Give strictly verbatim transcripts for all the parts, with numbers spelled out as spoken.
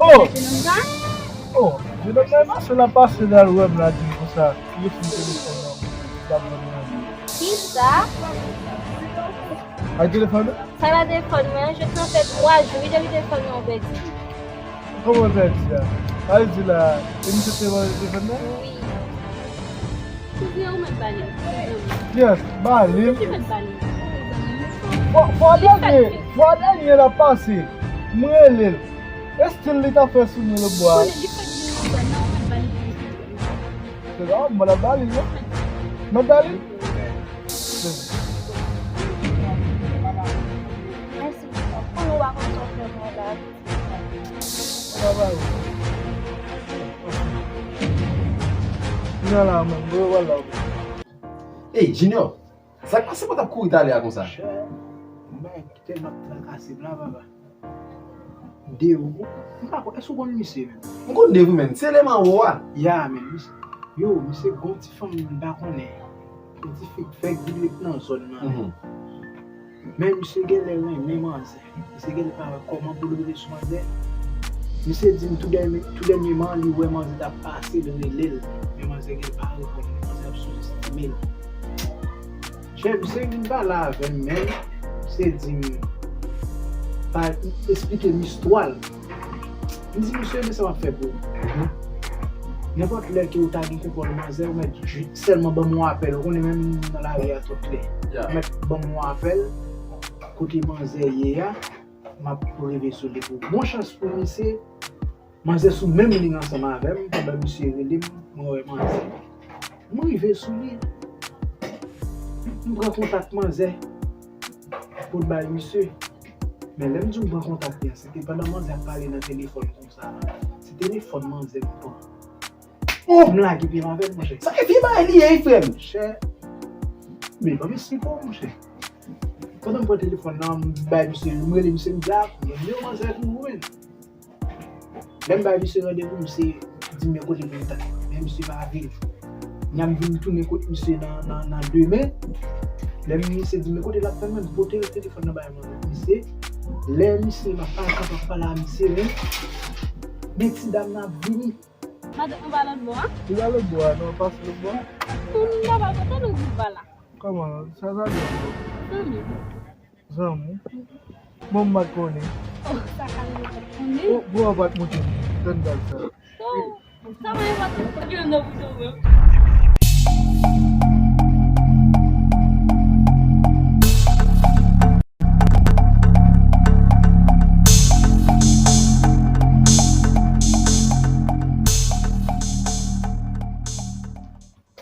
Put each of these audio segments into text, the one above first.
Oh! Jenòm sa? Oh, jenòm nan e mache, l ap pase, l al wè m, l a di m konsa, li fin telefòn nan, li ap vann manje. Kisa? Ay telefòn nan? Sa la telefòn mwen, je te fè twa jou wi depi telefòn nan pèdi. Kòman pèdi a? Sa vle di la, e misye te vòlè telefòn nan? Wi. Kouzen ou mèt ba li. Yes, ba li. Ou mèt ba li. Fwa, fwa dènye, fwa dènye l ap pase, m rele l. Estil li t ap fè sou nou lòtbò a. Konnen li fèk vin nan zòn nan, ou mèt ba li. Se la, m pa t ap ba li, non. Mèt ba li. Mèsi. Konnen w pa konn sa w fè mwen la. Travay. Nan la, men, mwen wè la. Ey, Junior, sa k pase pou w t ap kouri talè a konsa? Chè, m bay tèlman trakase m la, papa. De ou. M pa konn, èske w konn misye menm? M konn Dave wi, men. Se eleman wo a. Ya, men, misye. Yo, misye gon ti fanm m pa konnen. Yon ti fi k fèk vin ret nan zòn nan. Mhm. Men misye genlè renmen manzè. Misye genlè pa wè kòman pou l rele sou manzè. Misye di m tou dènye, tou dènyèman, li wè manzè t ap pase, l rele l. Men manzè genlè pa reponn li, manzè ap souzestime l. Chè, misye vin pale avè m, men misye di m, pa esplike m istwa l. M di, "Misye, men sa m ap fè pou ou. Nenpòt lè ke ou ta gen konpòl manzè, ou mèt jis sèlman ban m yon apèl." Ou konnen menm nan lari a tout lè. Ya. Ou mèt ban m yon apèl, kote manzè ye a, m ap rive sou li pou ou. Bon chans pou misye, manzè sou menm liy ansanm avè m, pandan misye rele m, mwen wè manzè. M rive sou li. M pran kontak manzè pou l bay misye. Men lè m di w m pran kontak li a, se te pandan manzè ap pale nan telefòn konsa. Se telefòn manzè m pran. Oh! M lage pye m avè l, monchè. Sa e vye bagay li ye, wi, frè m. Monchè. Men ban m esplike w, monchè. Pandan m pran telefòn nan, m bay misye, m rele misye, m di, "A, m gen nimewo manzè pou ou, wi." Lè m bay misye randevou, misye di m men kote pou m t al. Men misye pa vin. Kounya m vin tounen kot misye nan, nan, nan demen. Lè misye di m men kote l ap tann mwen, m pote telefòn nan bay mwen. Misye, lè misye, m ap pale, ap pale a misye, men, men ti dam nan ap vini. Madanm, ou pa lòt bò a? Ou pa lòt bò a, non, pase lòt bò a. Ou pa kote nou di pa la. Kòman? Sa, sa vle di? Zanmi. Zanmi? Bon, m pa t konnen. Oh, sa ka rive pa t konnen. Oh, bro, pa t montre m. Tann gad sa. Oh, sa pa enpòtan. Yo, non, pou yo,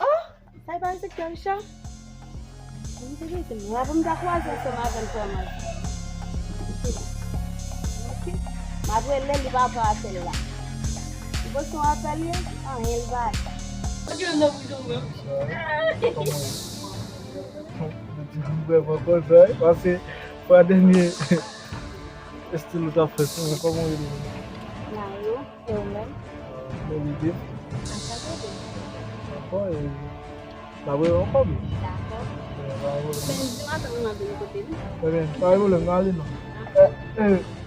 Oh, sa e pa enspektè Richard? Li te rete mwen. Apre m ta kwaze ansanm avè l pou anmasi. Ok. M ap rele l, li pa pran apèl la. Li pote yon apèl, yo, anyen l pa fè. Ok, non, pou yo, mwen. Sa, kòman ye? Mwen vrèman kontan, wi, paske fwa dènye, estil ou t ap fè sou mwen, kòman w rele? Mario, e ou menm? Mwen Lidis. Anchante, Lidis. Dakò, e, n ap rele ankò, wi. Dakò. E, pa gen pwoblèm. Men di maten m ap vin kote nou. Ebyen, pa gen pwoblèm, n ale non. Dakò. E, e,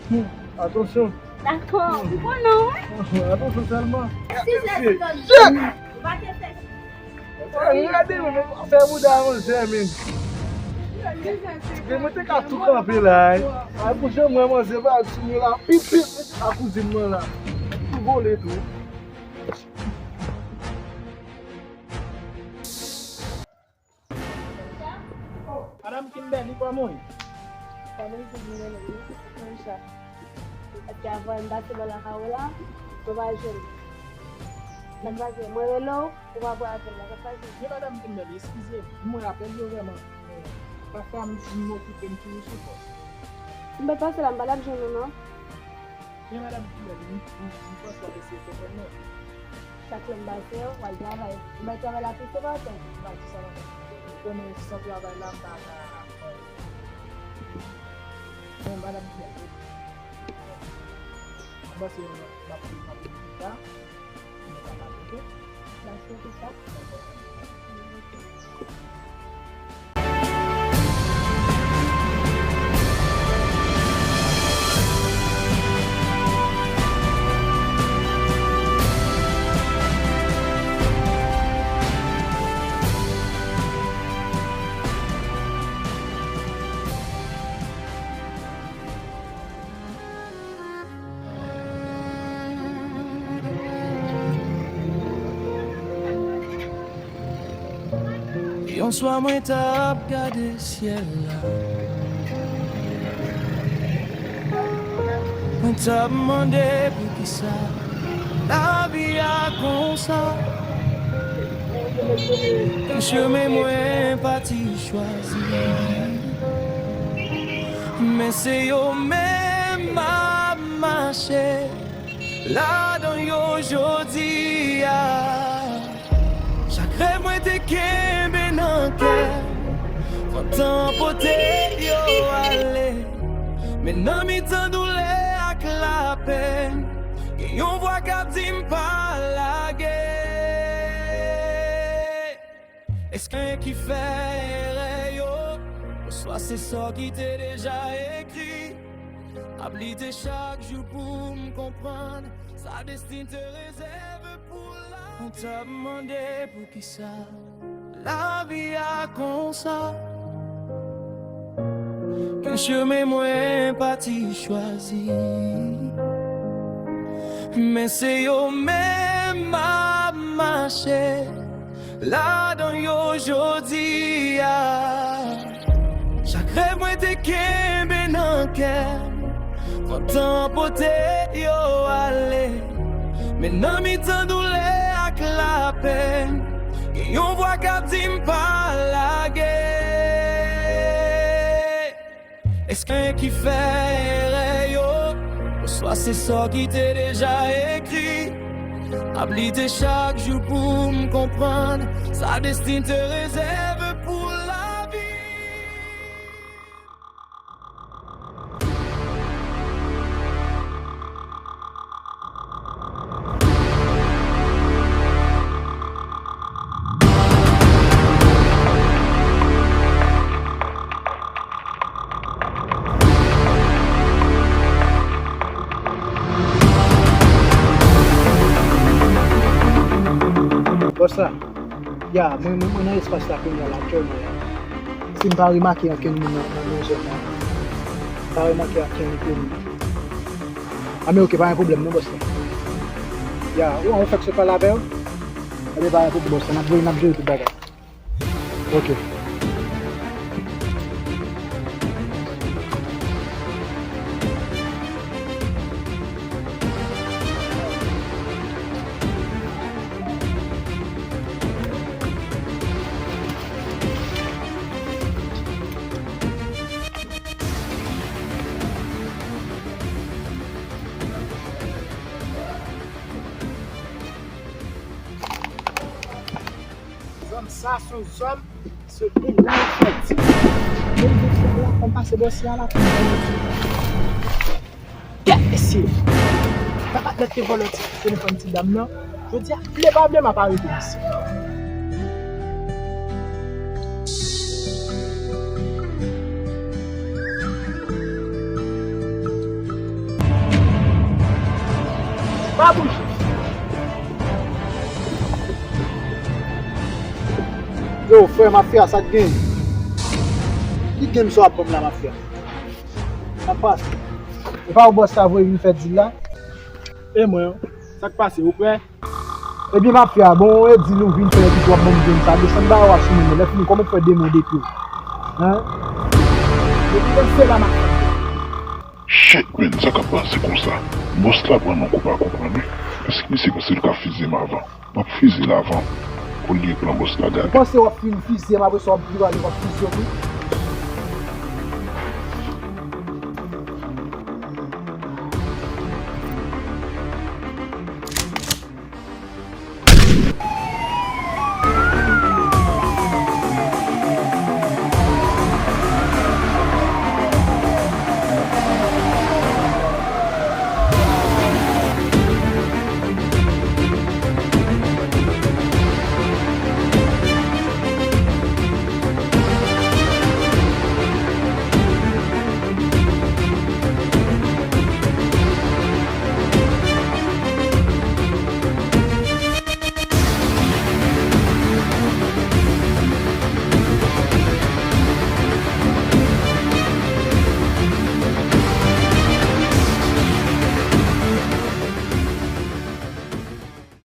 hmm, atansyon. Dakò, m konnen w, wi. Atansyon sèlman. Si se si, ou pa te fè. Gade, men, fè bouda manzè, men. Men mwen te ka tou kanpe la, wi. Ay, pou jan mwen manzè pa di mwen la, pip, pip, a kouzin mwen la. Tou vole tou. Madanm Kimberly, kòman w ye? Kòman w ye, Kimberly? Konsa. Paske avè m pase bò lakay ou la, ou pa jwenn. Sa k pase? Mwen rele w, ou pa pran apèl la. Sa k pase? Men madanm Kimberly, eskize m. Mwen apèl yo vrèman. Men pafwa m, m okipe, m toujou sou pòs. M pa pase la, m pa t ap jwenn ou non. Men madanm Kimberly, m, m, m panse w ap eseye konprann mwen. Chak lè m pase, w al travay. M bay travay la tou se pa tan. M pa di sa madanm Kimberly. Ou konnen san travay la, m pa ka fè anyen. Men madanm Kimberly, m panse m ap, m ap, m ap vin pita. Nou ka pale, ok? Mèsi pou sa. Yon swa mwen t ap gade syèl la. Mwen t ap mande poukisa lavi a konsa. Yon chemen mwen pa t chwazi. Men se yo menm m ap mache ladan yo jodi a. Chak rèv mwen te kenbe nan kè m, pran tan pote yo ale. Men nan mitan doulè ak lapenn, gen yon vwa k ap di m pa lage. Èske ki fè erè yo? Oswa se sò ki te deja ekri? M ap lite chak jou pou m konprann sa destin te rezève pou la. Mwen t ap mande poukisa lavi a konsa. Yon chemen mwen pa t chwazi. Men se yo menm m ap mache ladan yo jodi a. Chak rèv mwen te kenbe nan kè m, pran tan pote yo ale. Men nan mitan doulè ak lapenn, gen yon vwa k ap di m pa lage. Èske ki fè erè yo? Oswa se sò ki te deja ekri? M ap lite chak jou pou m konprann sa destin te rezève pou lavi. Bòs la, ya, mwen, mwen, mwen nan espas la kounye a la, aktyèlman la. Si m pa remake ankenn moun nan, nan, nan zòn nan, m pa remake ankenn moun. A, men oke, pa gen pwoblèm non, bòs la. Ya, ou, ou fèk sot pale avè yo? Ebyen, pa gen pwoblèm, bòs la, n ap voye, n ap jere tout bagay. Oke. Zòn sa se yon zòn, se de la yo fè di. Men de fè la, kòm pase bòs la la. Kèt mesye! Sa pa t nèt te vòlè ti telefòn ti dam nan. Jodi a, vle pa vle, m ap arete misye. Pa bouje. Yo, frè, mafya, sa k gen? Ki game sa w ap ban m la, mafya? Sa k pase? E pa ou bòs la voye vin fè dil la? E mwen, sa k pase, ou prè? Ebyen, mafya, bon, e dil ou vin fè epi w ap ban m game sa. Desann ba ou a sou mwen, lè fini, kòman w fè de mond epi w? Hein? Depi lè se la, mafya. Shit, man, sa k ap pase konsa? Bòs la pran nan kou pa konprann, wi. Èske misye panse l ka fiziye m avan? M ap fiziye l avan. Olye plan bòs la gade. Ou panse w ap fin fiziye m, apre sa w ap vire ale, w ap fiziye m, wi.